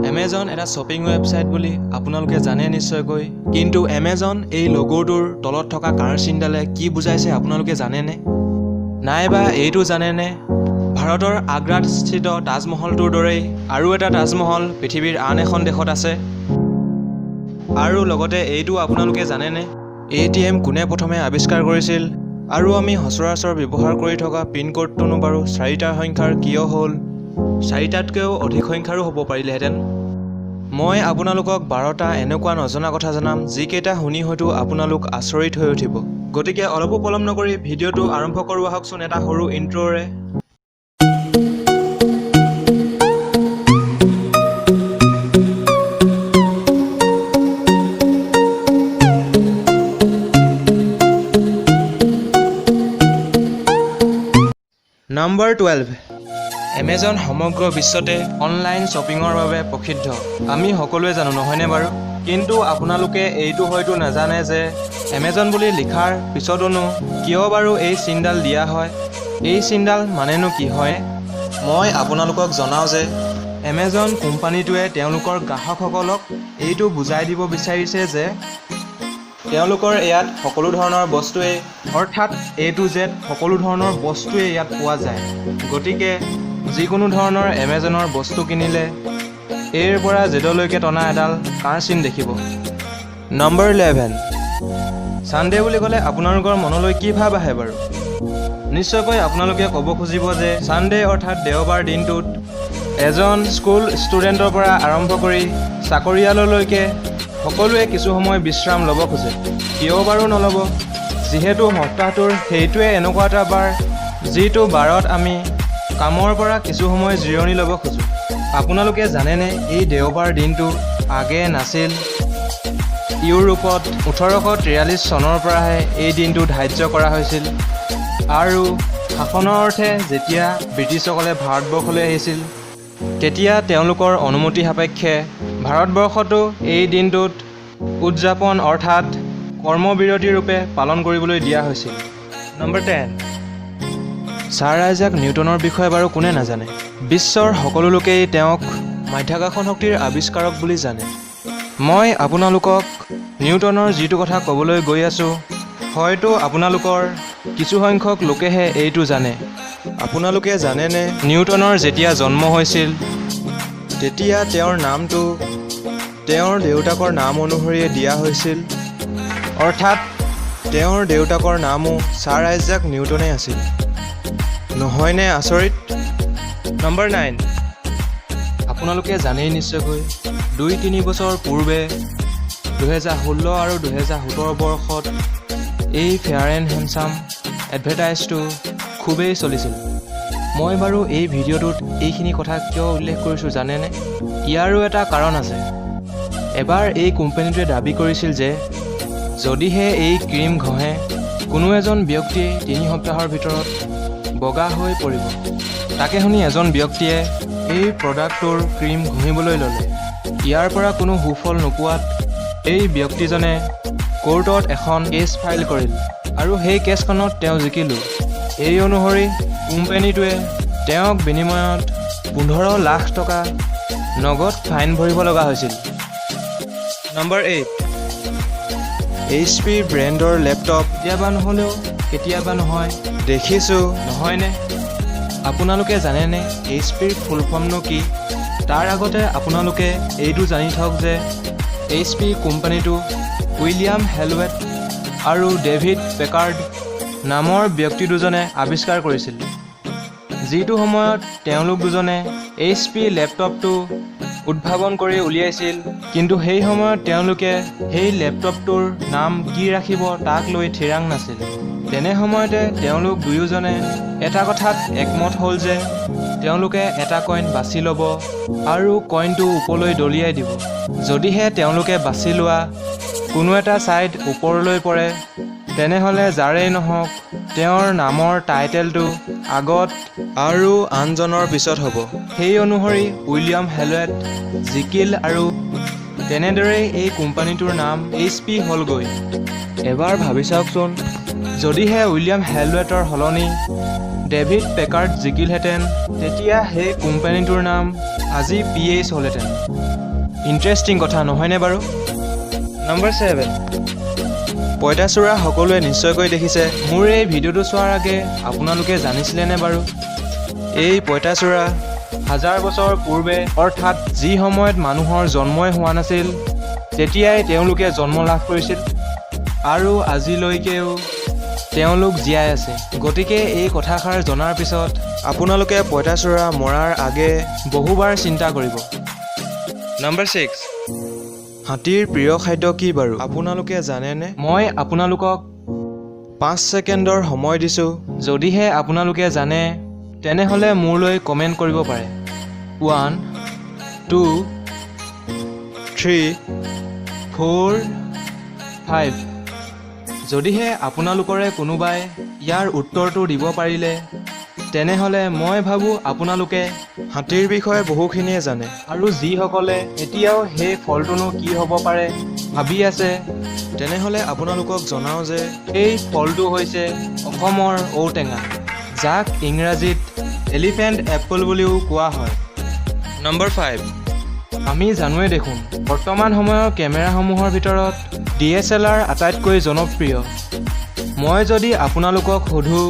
Amazon এটা shopping website বুলি আপোনালোকে জানে নিশ্চয়কৈ। কিন্তু এমেজন এই লগ'টোৰ তলত থকা কাঁড় চিনডালে কি বুজাইছে আপোনালোকে জানেনে? নাইবা এইটো জানেনে, ভাৰতৰ আগ্ৰাত স্থিত তাজমহলটোৰ দৰেই আৰু এটা তাজমহল পৃথিৱীৰ আন এখন দেশত আছে? আৰু লগতে এইটো আপোনালোকে জানেনে, এটিএম কোনে প্ৰথমে আৱিষ্কাৰ কৰিছিল? আৰু আমি সচৰাচৰ ব্যৱহাৰ কৰি থকা পিনক'ডটোনো বাৰু চাৰিটা সংখ্যাৰ কিয় হ'ল? চাৰিটাতকৈও অধিক সংখ্যাৰো হ'ব পাৰিলেহেঁতেন। মই আপোনালোকক 12টা এনেকুৱা নজনা কথা জনাম, যিকেইটা শুনি হয়তো আপোনালোক আচৰিত হৈ উঠিব। গতিকে অলপো পলম নকৰি ভিডিঅ'টো আৰম্ভ কৰোঁ আহকচোন এটা সৰু ইণ্ট্ৰ'ৰে। নম্বৰ 12। এমেজন সমগ্ৰ বিশ্বতে অনলাইন শ্বপিঙৰ বাবে প্ৰসিদ্ধ, আমি সকলোৱে জানো, নহয়নে বাৰু? কিন্তু আপোনালোকে এইটো হয়তো নাজানে যে এমেজন বুলি লিখাৰ পিছতোনো কিয় বাৰু এই চিনডাল দিয়া হয়? এই চিনডাল মানেনো কি হয়? মই আপোনালোকক জনাওঁ যে এমেজন কোম্পানীটোৱে তেওঁলোকৰ গ্ৰাহকসকলক এইটো বুজাই দিব বিচাৰিছে যে তেওঁলোকৰ ইয়াত সকলো ধৰণৰ বস্তুৱেই, অৰ্থাৎ এ টু জেড সকলো ধৰণৰ বস্তুৱেই ইয়াত পোৱা যায়। গতিকে যিকোনো ধৰণৰ এমেজনৰ বস্তু কিনিলে এৰ পৰা জেডলৈকে টনা এডাল কাঁড় চিন দেখিব। নম্বৰ 11। ছানডে বুলি ক'লে আপোনালোকৰ মনলৈ কি ভাৱ আহে বাৰু? নিশ্চয়কৈ আপোনালোকে ক'ব খুজিব যে ছানডে অৰ্থাৎ দেওবাৰ দিনটোত এজন স্কুল ষ্টুডেণ্টৰ পৰা আৰম্ভ কৰি চাকৰিয়াললৈকে সকলোৱে কিছু সময় বিশ্ৰাম ল'ব খোজে। কিয় বাৰু নল'ব, যিহেতু সপ্তাহটোৰ সেইটোৱে এনেকুৱা এটা বাৰ, যিটো বাৰত আমি কামৰ পৰা কিছু সময় জিৰণি ল'ব খোজোঁ। আপোনালোকে জানেনে, এই দেওবাৰ দিনটো আগে নাছিল? ইউৰোপত 1843 চনৰ পৰাহে এই দিনটো ধাৰ্য কৰা হৈছিল। আৰু শাসনৰ অৰ্থে যেতিয়া ব্ৰিটিছসকলে ভাৰতবৰ্ষলৈ আহিছিল, তেতিয়া তেওঁলোকৰ অনুমতি সাপেক্ষে ভাৰতবৰ্ষতো এই দিনটোত উদযাপন অৰ্থাৎ কৰ্মবিৰতি ৰূপে পালন কৰিবলৈ দিয়া হৈছিল। নম্বৰ 10। ছাৰ আইজাক নিউটনৰ বিষয়ে বাৰু কোনে নাজানে? বিশ্বৰ সকলো লোকেই তেওঁক মাধ্যাকৰ্ষণ শক্তিৰ আৱিষ্কাৰক বুলি জানে। মই আপোনালোকক নিউটনৰ যিটো কথা ক'বলৈ গৈ আছোঁ, হয়তো আপোনালোকৰ কিছুসংখ্যক লোকেহে এইটো জানে। আপোনালোকে জানেনে, নিউটনৰ যেতিয়া জন্ম হৈছিল, তেতিয়া তেওঁৰ নামটো তেওঁৰ দেউতাকৰ নাম অনুসৰিয়ে দিয়া হৈছিল? অৰ্থাৎ তেওঁৰ দেউতাকৰ নামো ছাৰ আইজাক নিউটনেই আছিল। নহয়নে আচৰিত? নম্বৰ 9। আপোনালোকে জানেই নিশ্চয়কৈ, 2-3 বছৰ পূৰ্বে 2016 আৰু 2017 বৰ্ষত এই ফেয়াৰ এণ্ড হেণ্ডচাম এডভাৰটাইজটো খুবেই চলিছিল। মই বাৰু এই ভিডিঅ'টোত এইখিনি কথা কিয় উল্লেখ কৰিছোঁ জানেনে? ইয়াৰো এটা কাৰণ আছে। এবাৰ এই কোম্পানীটোৱে দাবী কৰিছিল যে যদিহে এই ক্ৰীম ঘঁহে, কোনো এজন ব্যক্তিয়ে 3 সপ্তাহৰ ভিতৰত বগা হৈ পৰিব। তাকে শুনি এজন ব্যক্তিয়ে এই প্ৰডাক্টটোৰ ক্ৰীম ঘঁহিবলৈ ল'লে। ইয়াৰ পৰা কোনো সুফল নোপোৱাত এই ব্যক্তিজনে কোৰ্টত এখন কেছ ফাইল কৰিল আৰু সেই কেছখনত তেওঁ জিকিলো। এই অনুসৰি কোম্পানীটোৱে তেওঁক বিনিময়ত 15 লাখ টকা নগদ ফাইন ভৰিব লগা হৈছিল। নম্বৰ 8। এইচপি ব্ৰেণ্ডৰ লেপটপ কেতিয়াবা নহ'লেও কেতিয়াবা নহয় দেখিছোঁ, নহয়নে? আপোনালোকে জানেনে এইচপিৰ ফুল ফৰ্মনো কি? তাৰ আগতে আপোনালোকে এইটো জানি থওক যে এইচপি কোম্পানীটো উইলিয়াম হেলৱেট আৰু ডেভিড পেকাৰ্ড নামৰ ব্যক্তি দুজনে আৱিষ্কাৰ কৰিছিল। যিটো সময়ত তেওঁলোক দুজনে এইচপি লেপটপটো উদ্ভাৱন কৰি উলিয়াইছিল, কিন্তু সেই সময়ত তেওঁলোকে সেই লেপটপটোৰ নাম কি ৰাখিব তাক লৈ থিৰাং নাছিল। তেনে সময়তে তেওঁলোক দুয়োজনে এটা কথাত একমত হ'ল যে তেওঁলোকে এটা কইন বাছি ল'ব আৰু কইনটো ওপৰলৈ দলিয়াই দিব। যদিহে তেওঁলোকে বাছি লোৱা কোনো এটা ছাইড ওপৰলৈ পৰে, তেনেহ'লে যাৰেই নহওক তেওঁৰ নামৰ টাইটেলটো আগত আৰু আনজনৰ পিছত হ'ব। সেই অনুসৰি উইলিয়াম হেলৱেট জিকিল আৰু তেনেদৰেই এই কোম্পানীটোৰ নাম এইচপি হ'লগৈ। এবাৰ ভাবি চাওকচোন, যদিহে উইলিয়াম হেলৱেটৰ সলনি ডেভিড পেকাৰ্ড জিকিলহেঁতেন, তেতিয়া সেই কোম্পানীটোৰ নাম আজি পিএইচ হ'লহেঁতেন। ইণ্টাৰেষ্টিং কথা নহয়নে বাৰু? নম্বৰ 7, পঁইতাচোৰা সকলোৱে নিশ্চয়কৈ দেখিছে। মোৰ এই ভিডিঅ'টো চোৱাৰ আগে আপোনালোকে জানিছিলেনে বাৰু, এই পঁইতাচোৰা হাজাৰ বছৰ পূৰ্বে, অৰ্থাৎ যি সময়ত মানুহৰ জন্মই হোৱা নাছিল, তেতিয়াই তেওঁলোকে জন্ম লাভ কৰিছিল আৰু আজিলৈকেও তেওঁলোক জীয়াই আছে। গতিকে এই কথাষাৰ জনাৰ পিছত আপোনালোকে পঁইতাচোৰা মৰাৰ আগে বহুবাৰ চিন্তা কৰিব। নম্বৰ 6, হাতীৰ প্ৰিয় খাদ্য কি বাৰু, আপোনালোকে জানেনে? মই আপোনালোকক 5 ছেকেণ্ডৰ সময় দিছোঁ। যদিহে আপোনালোকে জানে, তেনেহ'লে মোলৈ কমেণ্ট কৰিব পাৰে। 1, 2, 3, 4, 5। যদিহে আপোনালোকৰে কোনোবাই ইয়াৰ উত্তৰটো দিব পাৰিলে, তেনেহ'লে মই ভাবোঁ আপোনালোকে হাতীৰ বিষয়ে বহুখিনিয়ে জানে। আৰু যিসকলে এতিয়াও সেই ফলটোনো কি হ'ব পাৰে ভাবি আছে, তেনেহ'লে আপোনালোকক জনাওঁ যে এই ফলটো হৈছে অসমৰ ঔটেঙা, যাক ইংৰাজীত এলিফেণ্ট এপল বুলিও কোৱা হয়। নম্বৰ 5, আমি জানোৱেই দেখোন, বৰ্তমান সময়ৰ কেমেৰাসমূহৰ ভিতৰত ডিএছএলআৰ আটাইতকৈ জনপ্ৰিয়। মই যদি আপোনালোকক সোধোঁ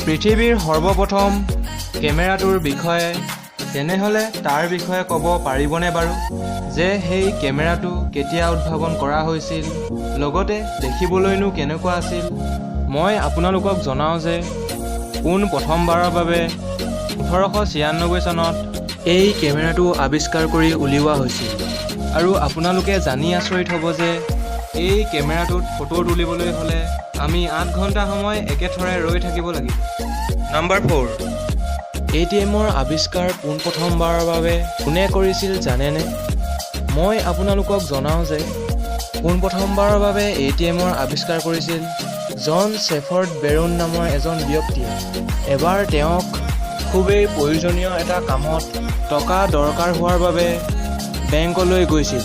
পৃথিৱীৰ সৰ্বপ্ৰথম কেমেৰাটোৰ বিষয়ে, তেনেহ'লে তাৰ বিষয়ে ক'ব পাৰিবনে বাৰু যে সেই কেমেৰাটো কেতিয়া উদ্ভাৱন কৰা হৈছিল, লগতে দেখিবলৈনো কেনেকুৱা আছিল? মই আপোনালোকক জনাওঁ যে পোন প্ৰথমবাৰৰ বাবে 1896 চনত এই কেমেৰাটো আৱিষ্কাৰ কৰি উলিওৱা হৈছিল। আৰু আপোনালোকে জানি আচৰিত হ'ব যে এই কেমেৰাটোত ফটো তুলিবলৈ হ'লে আমি 8 ঘণ্টা সময় একেথৰে ৰৈ থাকিব লাগিব। নম্বৰ 4, এটিএমৰ আৱিষ্কাৰ পোনপ্ৰথমবাৰৰ বাবে কোনে কৰিছিল জানেনে? মই আপোনালোকক জনাওঁ যে পোনপ্ৰথমবাৰৰ বাবে এটিএমৰ আৱিষ্কাৰ কৰিছিল জন শ্বেফাৰ্ড বেৰুন নামৰ এজন ব্যক্তিয়ে। এবাৰ তেওঁক খুবেই প্ৰয়োজনীয় এটা কামত টকা দৰকাৰ হোৱাৰ বাবে বেংকলৈ গৈছিল,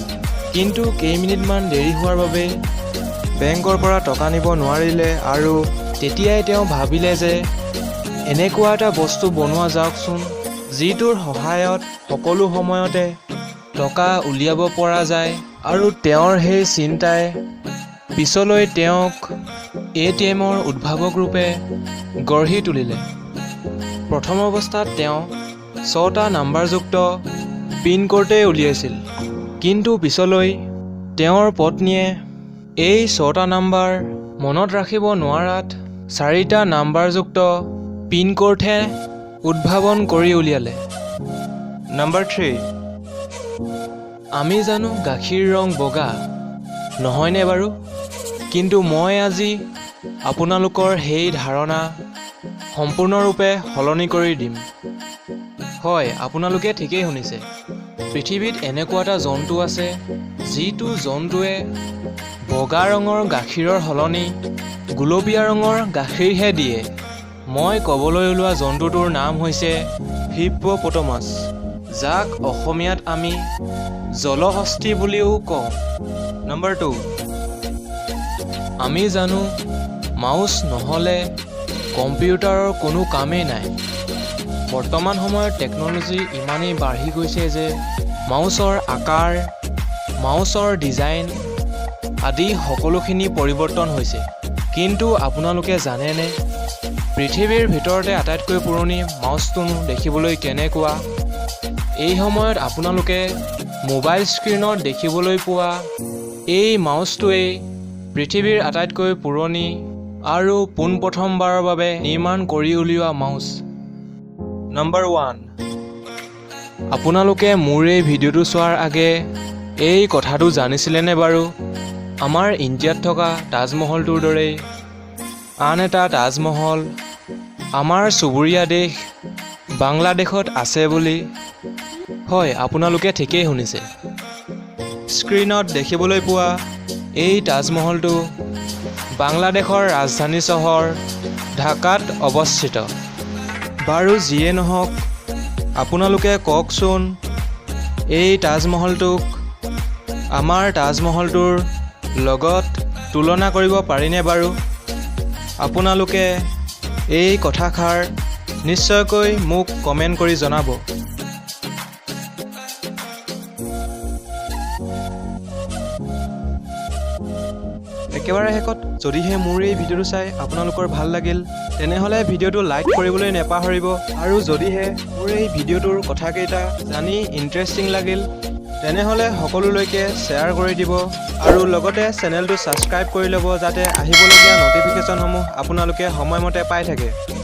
কিন্তু কেইমিনিটমান দেৰি হোৱাৰ বাবে বেংকৰ পৰা টকা নিব নোৱাৰিলে আৰু তেতিয়াই তেওঁ ভাবিলে যে এনেকুৱা এটা বস্তু বনোৱা যাওকচোন, যিটোৰ সহায়ত সকলো সময়তে টকা উলিয়াব পৰা যায়। আৰু তেওঁৰ সেই চিন্তাই পিছলৈ তেওঁক এটিএমৰ উদ্ভাৱক ৰূপে গঢ়ি তুলিলে। প্ৰথম অৱস্থাত তেওঁ ছটা নাম্বাৰযুক্ত পিনক'ডেই উলিয়াইছিল, কিন্তু পিছলৈ তেওঁৰ পত্নীয়ে এই ছটা নাম্বাৰ মনত ৰাখিব নোৱাৰাত চাৰিটা নাম্বাৰযুক্ত পিনক'ডহে উদ্ভাৱন কৰি উলিয়ালে। নম্বৰ 3, আমি জানো গাখীৰ ৰং বগা, নহয়নে বাৰু? কিন্তু মই আজি আপোনালোকৰ সেই ধাৰণা সম্পূৰ্ণৰূপে সলনি কৰি দিম। হয়, আপোনালোকে ঠিকেই শুনিছে। পৃথিৱীত এনেকুৱা এটা জন্তু আছে, যিটো জন্তুৱে বগা ৰঙৰ গাখীৰৰ সলনি গুলপীয়া ৰঙৰ গাখীৰহে দিয়ে। মই ক'বলৈ ওলোৱা জন্তুটোৰ নাম হৈছে হিপ্প'পটমাছ, যাক অসমীয়াত আমি জলহস্তী বুলিও কওঁ। নম্বৰ 2, আমি জানো মাউচ নহ'লে কম্পিউটাৰৰ কোনো কামেই নাই। বৰ্তমান সময়ত টেকন'লজি ইমানেই বাঢ়ি গৈছে যে মাউচৰ আকাৰ, মাউচৰ ডিজাইন আদি সকলোখিনি পৰিৱৰ্তন হৈছে। কিন্তু আপোনালোকে জানেনে পৃথিৱীৰ ভিতৰতে আটাইতকৈ পুৰণি মাউচটোনো দেখিবলৈ কেনেকুৱা? এই সময়ত আপোনালোকে মোবাইল স্ক্ৰীণত দেখিবলৈ পোৱা এই মাউচটোৱেই পৃথিৱীৰ আটাইতকৈ পুৰণি আৰু পোনপ্ৰথমবাৰৰ বাবে নিৰ্মাণ কৰি উলিওৱা মাউচ। নম্বৰ 1, আপোনালোকে মোৰ এই ভিডিঅ'টো চোৱাৰ আগে এই কথাটো জানিছিলেনে বাৰু, আমাৰ ইণ্ডিয়াত থকা তাজমহলটোৰ দৰেই আন এটা তাজমহল আমাৰ চুবুৰীয়া দেশ বাংলাদেশত আছে বুলি? হয়, আপোনালোকে ঠিকেই শুনিছে। স্ক্ৰীণত দেখিবলৈ পোৱা এই তাজমহলটো বাংলাদেশৰ ৰাজধানী চহৰ ঢাকাত অৱস্থিত। বাৰু যিয়ে নহওক, আপোনালোকে কওকচোন, এই তাজমহলটোক আমাৰ তাজমহলটোৰ লগত তুলনা কৰিব পাৰিনে বাৰু? আপোনালোকে এই কথাষাৰ নিশ্চয়কৈ মোক কমেণ্ট কৰি জনাব। একেবাৰে শেষত, যদিহে মোৰ এই ভিডিঅ'টো চাই আপোনালোকৰ ভাল লাগিল, তেনেহ'লে ভিডিঅ'টো লাইক কৰিবলৈ নেপাহৰিব আৰু যদিহে মোৰ এই ভিডিঅ'টোৰ কথাকেইটা জানি ইণ্টাৰেষ্টিং লাগিল, তেনেহ'লে সকলোলৈকে শ্বেয়াৰ কৰি দিব আৰু লগতে চেনেলটো ছাবস্ক্ৰাইব কৰি ল'ব, যাতে আহিবলগীয়া ন'টিফিকেশ্যনসমূহ আপোনালোকে সময়মতে পাই থাকে।